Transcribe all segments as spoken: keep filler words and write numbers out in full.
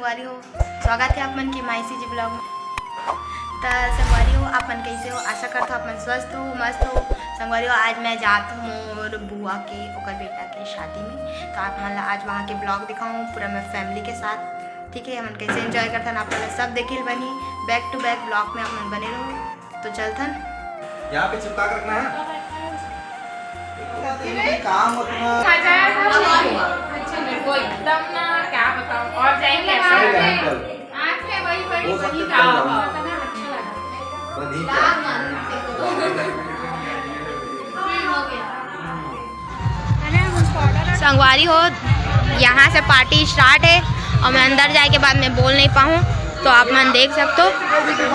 संगवारी हो, स्वागत है आप मन के माई सी जी vlog में। त संगवारी हो, आप मन कैसे हो? आशा करत हो आप मन स्वस्थ हो, मस्त हो। संगवारी हो, आज मैं जात हूँ मोर बुआ के, ओकर बेटा के शादी में। तो आप मन ला आज वहाँ के vlog दिखाऊँ पूरा मैं family के साथ। ठीक है, हमन कैसे enjoy करथन, आप मन ला सब देखे ल बनही। Back to back vlog में आप मन बने रहो। तो चलथन। यहाँ पे चिपका के रखना है। काम उतना मजा आया था। अच्छा, मेरे को एकदम ना, क्या बताऊं, और जाएंगे ऐसा। आँख में वही, वही, हो सकता वही है। था। बनी क्या? संगवारी हो, यहाँ से party start है और मैं अंदर जाए के बाद मैं बोल नहीं पाऊँ, तो आप मन देख सकते हो,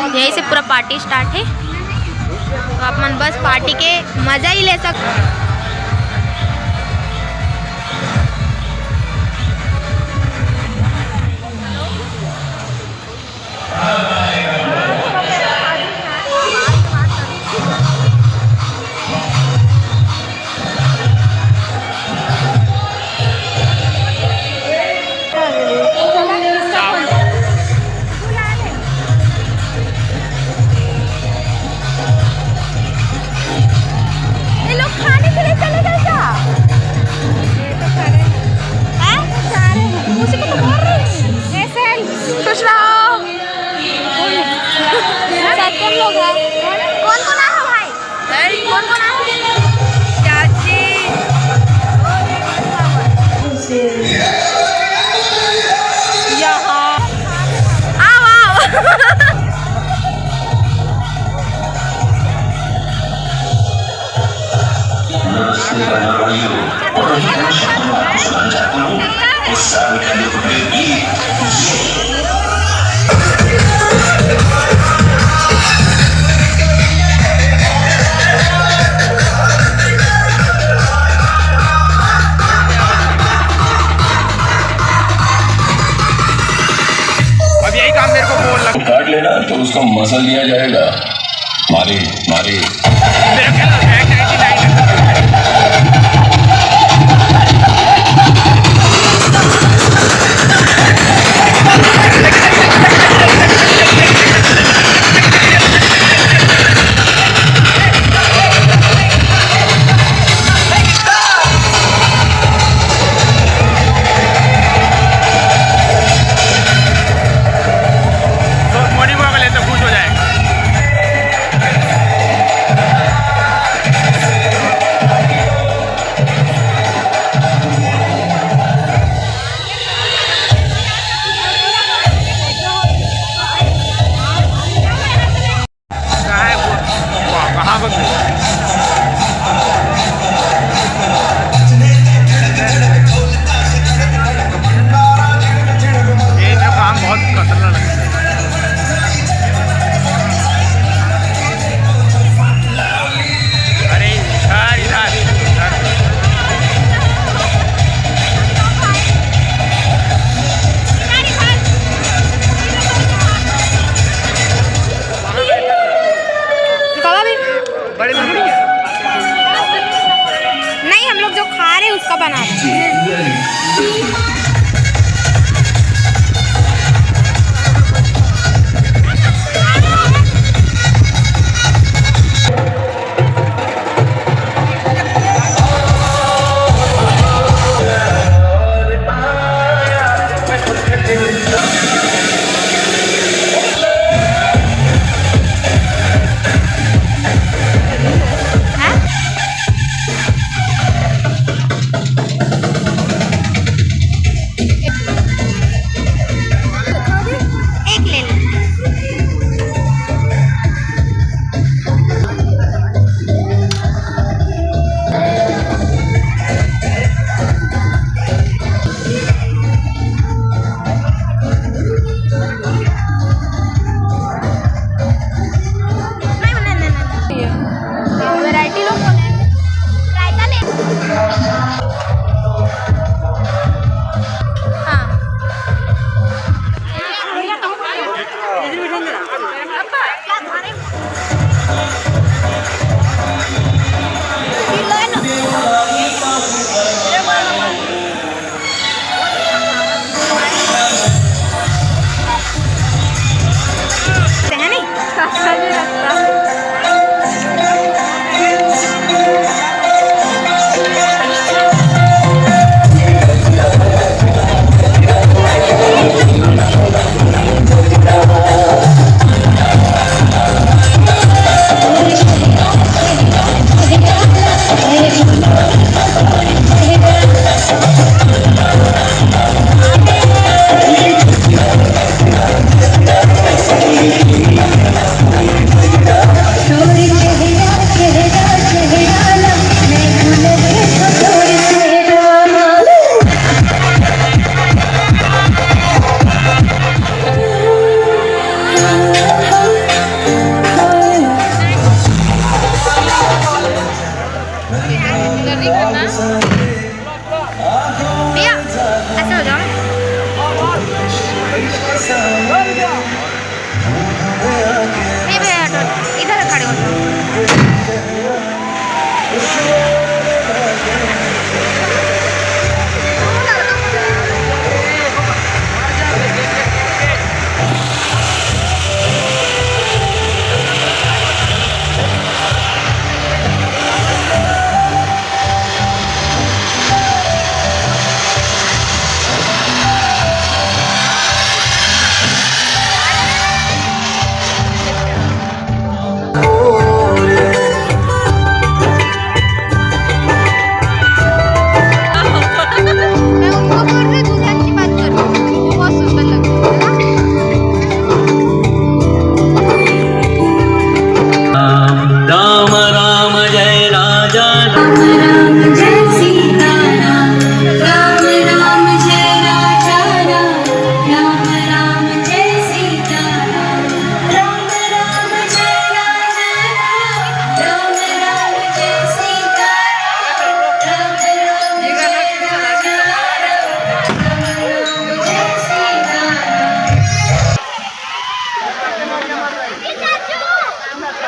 यहीं से पूरा party start है। तो आप मन बस party के मजा ही ले सकते हो। ये लोग खाने के लिए चले गए क्या? ये तो खा रहे हैं। हैं? जा रहे हैं। उसी को तो बोल रही हूँ। ऐसे है। खुश रहो। सत्यम लोग हैं। कौन कौन आया है भाई? कौन कौन आया है? चाची। यहाँ। आओ, आओ। अब यही काम मेरे को बोल लग काट लेना तो उसका मजा लिया जाएगा। मारे, मारे। मेरा क्या नाइनटी नाइन है। तो मोनी को अगर लेते खुश हो जाएगा। कहाँ है वो? वाह, कहाँ पर? ये तो काम बहुत खतरनाक लगता है। अरे, इधर, इधर, इधर। बाबा भी। बड़े मम्मी। नहीं, हम लोग जो खा रहे हैं उसका बना रहे हैं। एक ले लो। नहीं, नहीं, नहीं, नहीं। वैरायटी लोग बोले, रायता ले। हाँ।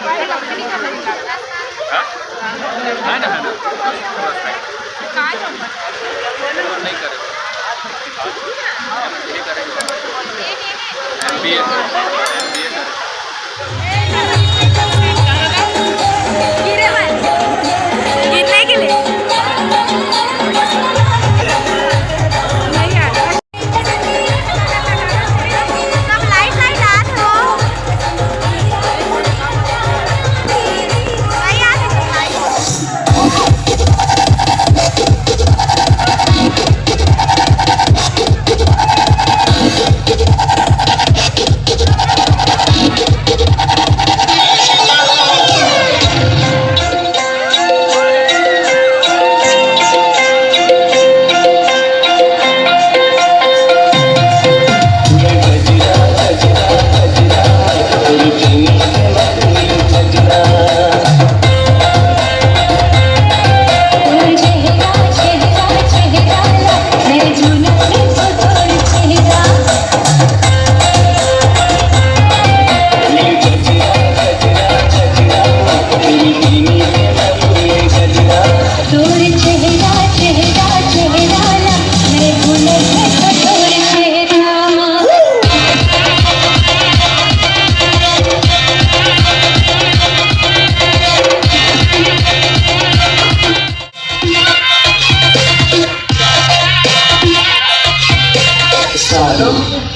हाँ? है ना, है ना। नहीं करे। गिरने के लिए। नहीं आ रहा। सब लाइट लाइट आत हो। नहीं आत हो लाइट।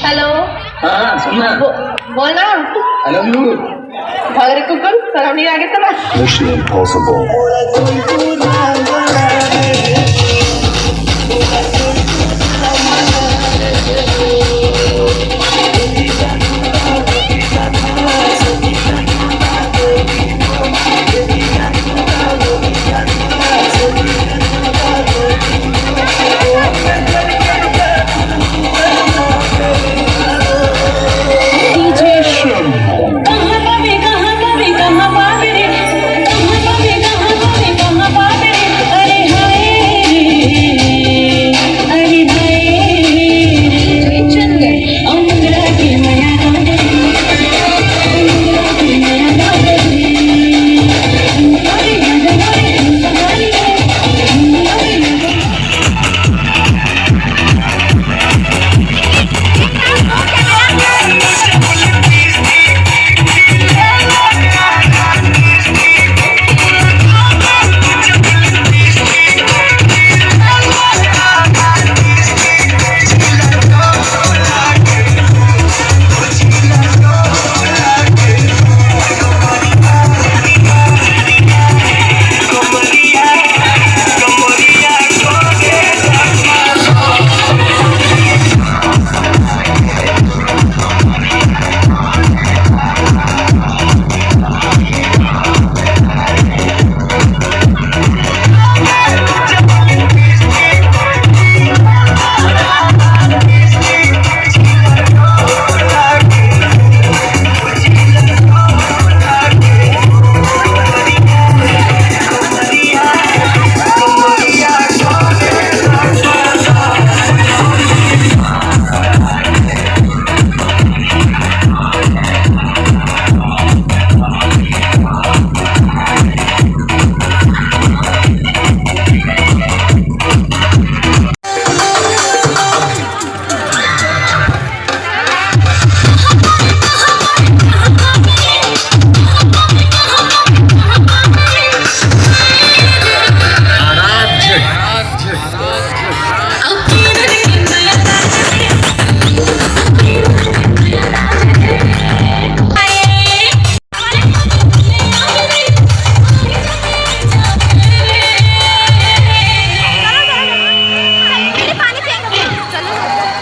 हेलो। हाँ, सुन ना। बो-, बोल ना। I love you। भगरे कुकुर, शर्म नहीं आगे तेला? Mission impossible।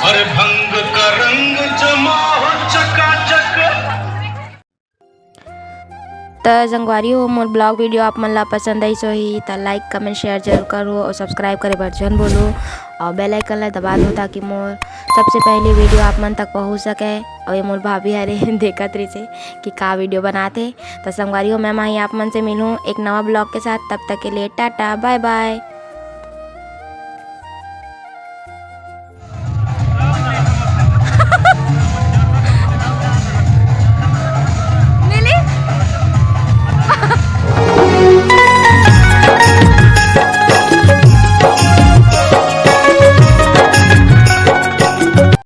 अरे भंग का रंग जमा हो चकाचक। त संगवारी हो, मोर vlog video आप मन ला पसंद आइस होही त like, comment, share जरूर करो और subscribe करे बर झन भूलो और bell icon ला दबा दो, ताकि मोर सबसे पहले video आप मन तक पहुँच सके। और ये मोर भाभी हरे देखत रहिसे कि का video बनात हे। त संगवारी हो, मैं माही आप मन से मिलूँ एक नवा vlog के साथ। तब तक के लिए टाटा, bye bye।